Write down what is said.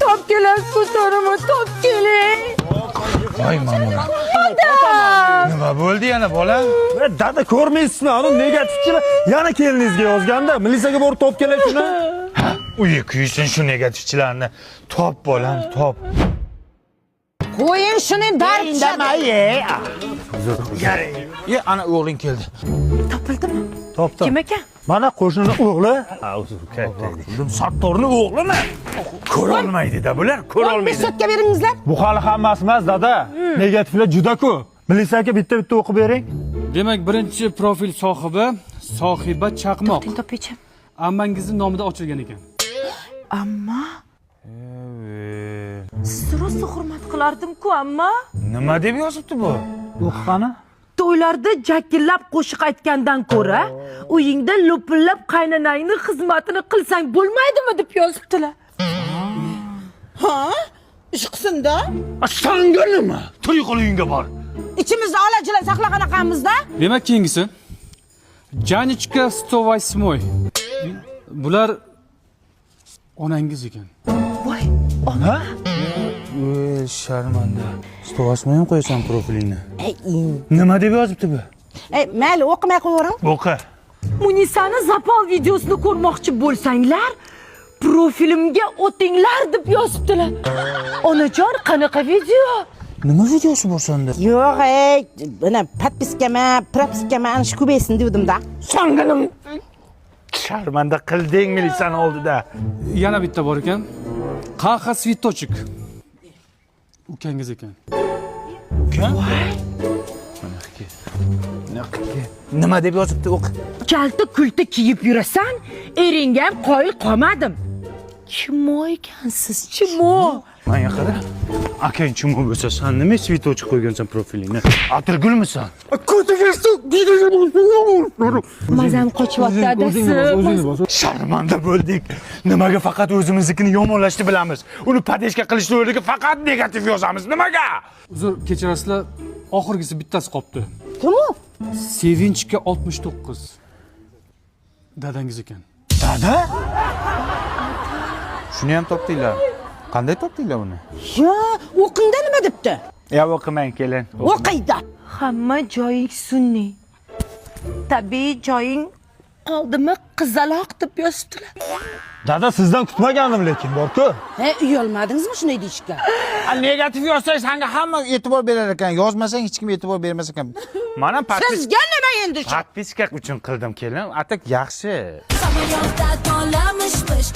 Topkelar, ko'tarimi, topkeling. Voy, Ma'mura. Nima bo'ldi yana, bola? Dada, ko'rmaysizmi? Ani negativchilar yana keliningizga yozganda, militsiyaga borib topkelar shuni. Uyi kuysin shu negativchilarni. Top, bolam, top. Qo'ying shuni, dard tushadi. Ye, ana o'g'ling keldi. Topildimi? Topdim. Kim ekan? Mana qo'shnini o'g'li. Sattorni o'g'limi? Ko'rolmaydi-da bular, ko'rolmaydi. Sotka beringizlar. Bu hali hammasi emas, dada. Negativlar juda ko'p. Militsiya aka, bitta bitta o'qib bering. Demak, birinchi profil sohibi Sohiba Chaqmoq. Topaychi. Ammangizni nomida ochilgan ekan. Amma, sizni rosa hurmat qilardim-ku, amma. Nima deb yozibdi bu? O'qi qani. To'ylarda jakillab qo'shiq aytgandan ko'ra, uyingda lo'pillab qaynonangni xizmatini qilsang bo'lmaydimi, deb yozibdilar. Ha? Ish qilsin-da. Sanga nima? Tur, yo'qol, uyingga bor. Ichimizda olajilar saqlagan ekanmizda. Demak, keyingisi Janichka 108. Bular onangiz ekan. Voy. Ey, sharmanda. 108 ham qo'yasan profilingni. Nima deb yozibdi bu? Ey, mayli, o'qimay qo'yavering. O'qi. Munisani запал videosini ko'rmoqchi bo'lsanglar, profilimga o'tinglar, deb yozibdilar. Onajon, qanaqa video? Nima videosi bor senda? Yo'q, ey, mana подписка ma, propiska ma, ana shu ko'paysin devdim-da. Sanga nima? Sharmanda qilding militsiyani oldida. Yana bitta bor ekan. Qaha Цветочек. Ukangiz ekan. Nima deb yozibdi, o'qi. Kalta kulta kiyib yurasan, eringga ham qoyil qolmadim. Чмо ekansiz, чмо. Manga qara. Akang чмо bo'lsa, san nima цветочек qo'ygansan profilingni? Atirgulmisan? Mazam qochyapti, adasi. Sharmanda bo'ldik. Nimaga faqat o'zimiznikini yomonlashni bilamiz? Uni поддержка qilishni o'rniga faqat negativ yozamiz. Nimaga? Uzr, kechirasizlar, oxirgisi bittasi qolibdi. Kim u? Sevinchga 69. Dadangiz ekan. Dada? Shuni ham topdinglar. Qanday topdinglar uni? Yo, o'qingda, nima debdi? Ya, o'qimang, kelin. O'qiydi. Hamma joying sun'iy. Tabiiy joying qoldimi, qizaloq, deb yozibdilar. Dada, sizdan kutmagandim lekin, bor-ku. He, uyalmadingizmi shunday deyishga? Negativ yozsang, sanga hamma e'tibor berar ekan. Yozmasang, hech kim e'tibor bermas ekan. Mana подписка Sizga nima endi shu? Подписка uchun qildim, kelin. А так yaxshi. Samolyotda tolamishmish.